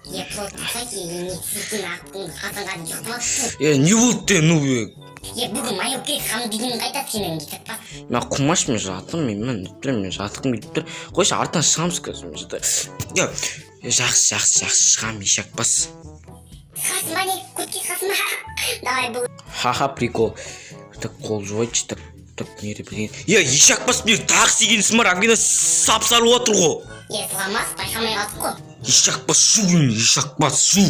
Е, плот кстати, не сен қазанға ұйықтап алыпсың. Е, не болды де, ну? Е, бүгін маяу керек хамдидин қайда сенің кетіп? Мен қумаш, мен жатырмын, мен мен мен жатқым келіп тұр. Қойшы, артынан шығамыз қазір. Мен е, е, жақсы, жақсы, жақсы, шығамын, ешак бас. Шығасың ба, не көтке шығасың ба? Давай бұл. Ха-ха, прикол. Так, қол жуайыншы. Так, так, не бірдеңе. Е, ешак бас, мен тағы істегенсің бар, ангина сап сары болып жатыр ғой. Е, сұламас, байқамай қалдық қой. Ешак бас, жу, ешак бас, жу,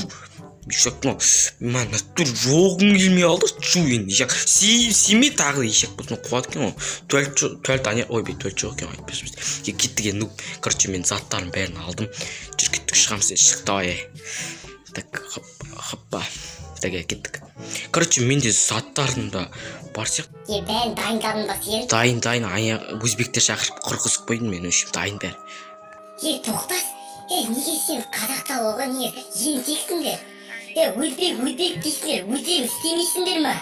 ешак. Мынау мә, натур жоғым келмей қалды. Жу енді, ешак, симе тағы да, ешак бас. Мынау қуады екен ғой. Туалет туалет, ане, ойбай, туалет жоқ екен ғой, айтпашы. Е, кеттік. Е, ну, короче, мен заттардың бәрін алдым. Жүр, кеттік, шығамыз. Е, шық, давай. Е, так, хоп, хоппа, так, е, кеттік. Короче, менде заттарым да бар сияқты. Е, бәрін дайындадың ба сен? Дайын, дайын. Ая, өзбектер шақырып құрғызып қойдым мен. В общем, дайын бәрі. Е, тоқтас, е, неге сен қазақта болған не ентексіңдер? Е, өзбек, өзбек дейсіңдер, өздерің істемейсіңдер ма?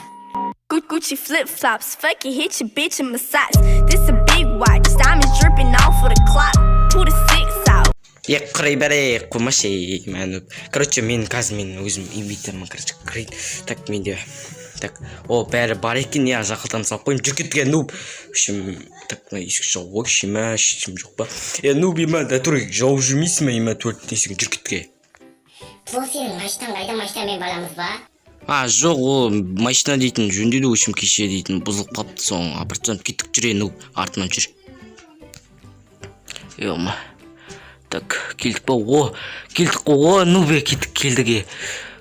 Gucci flip flops, fuck it, hit your bitch in my socks. This a big watch, diamonds dripping off of the clock. Pull the six out. Е, қарай бәрі, қоймашы. Ей, мә, короче, мен қазір мен өзім инвентарьыма, короче, кірейін. Так, менде, так, о, бәрі бар екен. Иә, жақылтан салып қояйын. Жүр, кеттік. Е, нуб, в общем, так, мына есік жауып қойшы ма, ешкім жоқ па? Е, нуб, ема, натуре жауып жүрмейсің ба, ема, туалеттің есігін? Жүр, кеттік, е. Бұл сенің машинаң қайда? Машинамен барамыз ба? А, жоқ, ол машина дейтін жөндеуді, в общем, кеше дейтін бұзылып қалыпты, соны апарып тастадым. Кеттік, жүр, е, нуб, артымнан жүр. Ема, так, келдік па? О, келдік қой. О, нуб, е, кеттік, келдік. Е,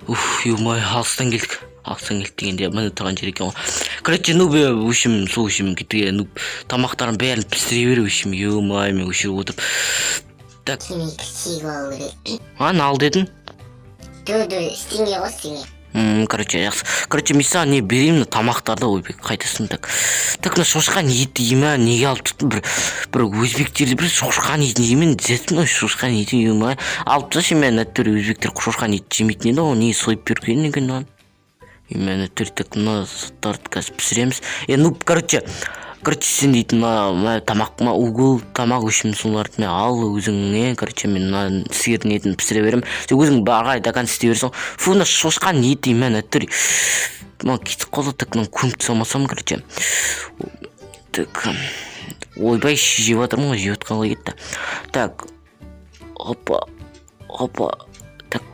уф, ё, алыстан келдік. Алыстан келдік дегенде, міне тұрған жер екен ғой. Короче, нуб, е, в общем, сол, в общем, кеттік. Е, нуб, тамақтарын бәрін пісіре бер, в общем, ё, мен осы жерге отырып, так. Темекі шегіп алу керек. А, ал дедің. Ду ду, істеңе ғой, істеңе. Короче, жақсы. Короче, мен саған не берейін, мына тамақтарды. Ойбай, қайтасың? Так, так, мына шошқаның еті ема, неге алып тұрдың? Бір өзбектерде бір шошқаның етін жеймін дедім ғой, шошқаның етін ема, алып тасташы. Мен натуре өзбектер шошқаның етін жемейтін еді ғой, неге сойып берген екен маған? Мен натуре, так, мына заттарды қазір пісіреміз. Е, ну, короче, сен дейтін мына тамақ, мына угол тамақ, в общем, соларды мен ал өзіңе. Короче, мен мына сиырдың етін пісіре беремін, сен өзің ары қарай до конца істей бересің. Фу, мына шошқаның еті, мә, натуре мына кетіп қалды. Так, мына көміп түсе алмасам, короче, так, ойбай, жеп жатырмын ғой, жеп жатқан қалай кетті? Так, опа, опа, так.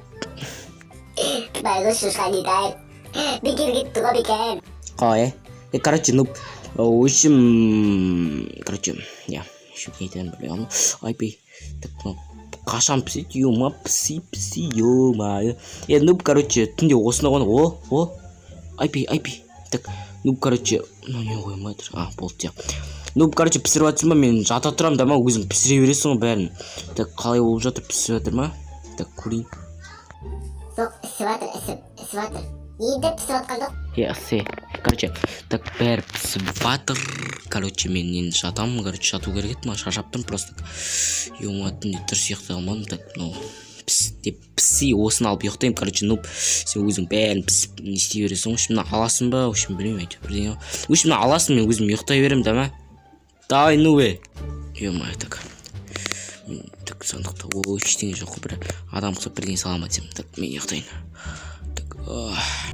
Байғұс шошқан ет бекер кетті ғой, бекер. Қалай? Е, короче, ну, в общем, короче, я еще не айтарымды білмей қалдым. Айбей, так, мынау қашан піседі? Ема, піси, пісі, ё. Е, ну, короче, түнде осында қонып, о, о, айбей, айбей. Так, ну, короче, мынау не қоймай тұр? А, болды, иә. Ну, короче, пісіріп жатырсың ба, мен жата тұрамын да ма, өзің пісіре бересің ғой бәрін. Так, қалай болып жатыр, пісіп жатыр ма? Так, көрейін. Жоқ, ісіп жатыр, ісіп, ісіп жатыр, енді пісіп жатқан жоқ. Иә, все. Короче, так, бәрі пісіп жатыр. Короче, мен енді жатамын, короче, жату керек еді маған, шаршап тұрмын просто. Ё, түнде дұрыс ұйықтай алмадым. Так, мынау піс деп, піси, осыны алып ұйықтаймын. Короче, ну, сен өзің бәрін пісіп не істей бересің ғой. В общем, мына аласың ба? В общем, білмеймін, әйтеуір бірдеңе. В общем, мына аласың, мен өзім ұйықтай беремін да ма. Давай, ну, е. Ё-моё, так. Так, сандықта, о, ештеңе жоқ қой, бір адам ұқсап бірдеңе сала ма десем. Так, мен ұйықтайын. Так, ах.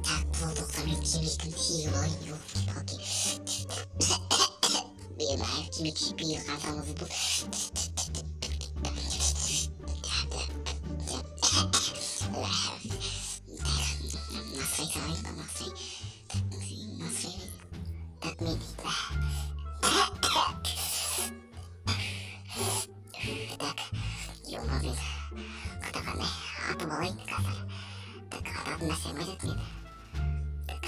Так, бұл тоқта, мен темекімді шегіп алайын, елки палки. Мен темекі шекпей қансамыз бұл. Так, насвай салайын ба, насвай, насвай. Так, мен так, ё, мен қытағандай атып алайын қазір. Так, ататын нәрсем қайда мен? Так,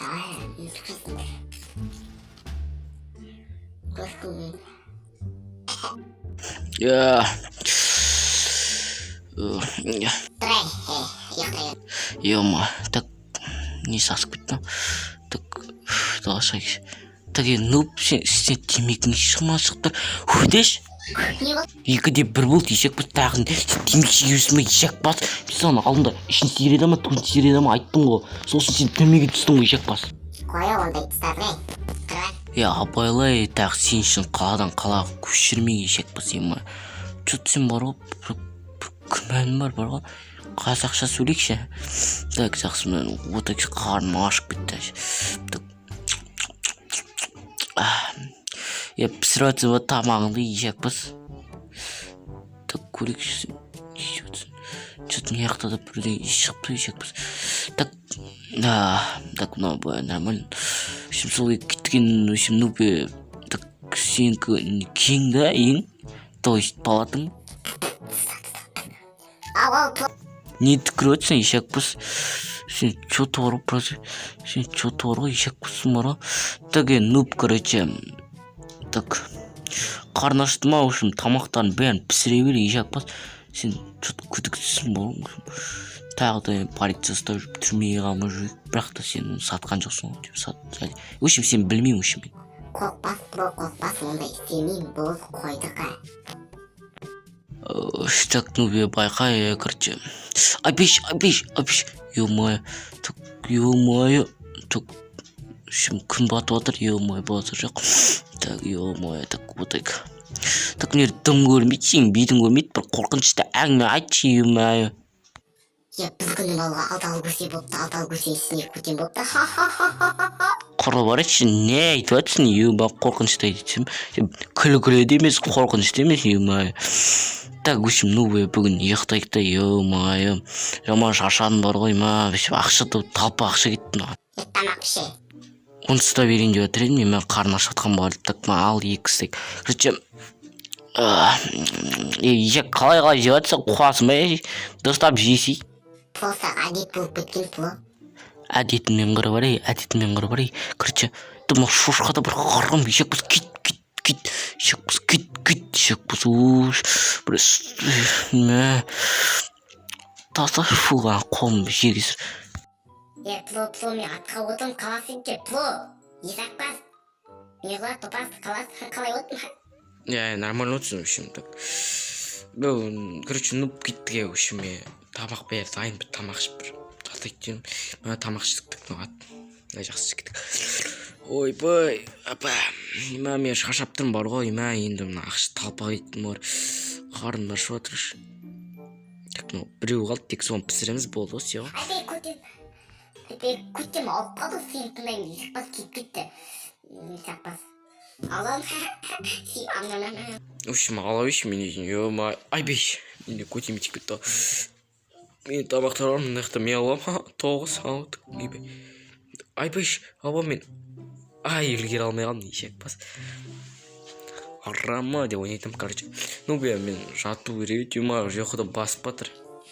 давай, түкірсін. Көрсін. Я. Я. Давай, ұйықтай бер. Ё-ма, так, не сасып кетті? Так, далаға шығайық. Так, е, ну, сен темекің шығма, шығып тұр. Фу, деші. Не болды? 2:1 болды, ешек бас, тағы темекі шегіп жүрсің ба, ешек бас? Мен саған алдында ішін сиреді ма, түгін сиреді ма, айттым ғой. Сол үшін сен түрмеге түстің ғой, ешек бас. Қоя ондай тұстарды, ей, тұрар. Е, абайлай, тағы сен үшін қаладан қалаға көшірмей, ешек бас, ема. Че-то сен бар ғой, бір күмәнім бар ғой. Қазақша сөйлейікші. Так, жақсы, мен вот қарным ашып кетті. Так. Е, пісіріп жатсың ба тамағыңды, ешекбас? Так, көрейікші, сен не істеп жатырсың? Че-то мына жақта да бірдеңе иіс шығып тұр, ешекбас. Так, да, так, мынау былай нормально. В общем, сол кеткен, в общем, ну так, сенікі кең да ең, то есть палатың. Ау, ау, Пло. Не түкіріп жатырсың, ешекбас? Сен че-то бар ғой, просто сен че-то бар ғой, ешекбассың бар ғой. Так, е, нуб, короче, так, қарны ашты ма? В общем, тамақтарын бәрін пісіре бер, ешекбас. Сен че-то күдіктісің бар ғой. Тағы да полиция ұстап жүріп, түрмеге қамап жүрейік, бірақ та сен оны сатқан жоқсың ғой деп сат. В общем, сен білмеймін, в общем, мен. Қорықпас, Пло, қорықпас, ондай істемеймін, болды, қойдық, ә. Так, ну байқа, короче, айбеш, айбеш, айбеш, ё-моё, так, ё-моё, так, в общем, күн батып жатыр, ё-моё, базар жоқ. Так, ё-моё, так, вот так. Так, мына жерде дым көрінбейді, сенің бетің көрінбейді, бір қорқынышты әңгіме айтшы, ё-моё. Е, бір күні малға алтау көсе болыпты, алтау көсенің ішіне көтен болыпты, ха ха ха ха ха ха. Құры барайықшы, не айтып жатырсың, ё-моё, қорқынышты айтсам, сен күлкілі де емес, қорқынышты емес, ё-моё. Так, в общем, ну бүгін ұйықтайық та, ё-моё, жаман шаршадым бар ғой, ма, в общем, ақша талпа ақша кетті маған. Е, тамақ іше. Онсыз да берейін деп жатыр едім мен, мен қарным ашып жатқан бар. Так, ма, ал екі стейк. Короче, е, қалай қалай жеп жатырсың, қуасың ба, е, дұрыстап жесей. Просто әдет болып кеткен, Пло. Әдетіммен қыры бар, ей, әдетіммен қыры бар, ей. Короче, мына шошқа да бір қарғым, ешекбас, кит, кит, кит, ешекбас, кит, кит, ешекбас, уш, бір мә, тасташы, фу, ана қолым жерге сүр. Е, Пло, Пло, мен атқа отырмын, қаласың кел, Пло. Есақпас. Не қылады, топас, қалас, қалай отырмын? Иә, нормально отырсың, в общем, так. Ну, короче, ну кеттік, иә, в общем, е, тамақ бәрі дайын, бір тамақ ішіп бір жатайық деймін. Мына тамақ іштік, так, мына ат. Мына жақсы кеттік. Ойбай, апа, мә, мен шаршап тұрмын бар ғой, мә, енді мына ақша талпа кеттім бар. Қарным ашып жатыр. Так, мынау біреу қалды, тек соны пісіреміз, болды ғой, все. Айбек, көтем. Айбек, көтем ауып қалды, сені тыңдаймын, есақпас кетіп кетті. Есақпас. Алам. В общем, ала берші, мен дейтін, ё-моё, айбей, менде көтем тиіп кетті ғой. Мен тамақтар бар мына жақта, мен аламын, тоғыз, ау, ойбай. Айбай, аба, мен ай, үлгере алмай қалдым, ешек бас. Арама деп ойнайтынмын, короче. Ну, бля, мен жату керек еді, ё-моё, ұйқыда басып жатыр.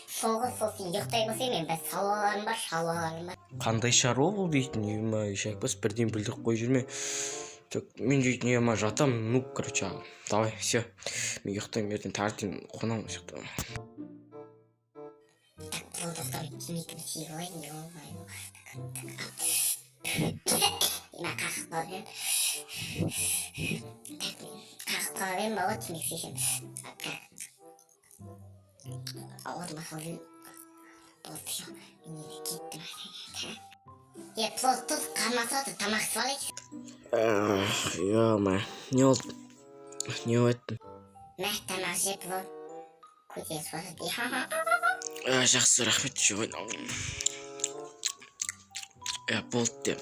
Сол ғой, сол, сен ұйықтай қалсаң, мен бір шаруаларым бар, шаруаларым бар. Қандай шаруа бұл дейтін, ё-моё, ешек бас, бірден бүлдіріп қойып жүрме. Так, мен дейтін, ё-моё, жатамын, ну, короче, давай, все. Мен ұйықтаймын, ертең таңертең қонамын осы жақта. Так, Пло, тоқта, мен темекімді шегіп алайын, ё-моё. Мен қағып қалып едім. Так, мен қағып қалып едім, бала, темекі шешем. Так. Аузыма салып едім. Болды, все, мен енді кеттім. Е, Пло, тұз, қарным ашып жатыр, тамақ ішіп алайық. Ё-моё, не болды? Не айттың? Мә, тамақ же, Пло. Көтен суасады. Жақсы, рахмет, жеп. Иә, болды де.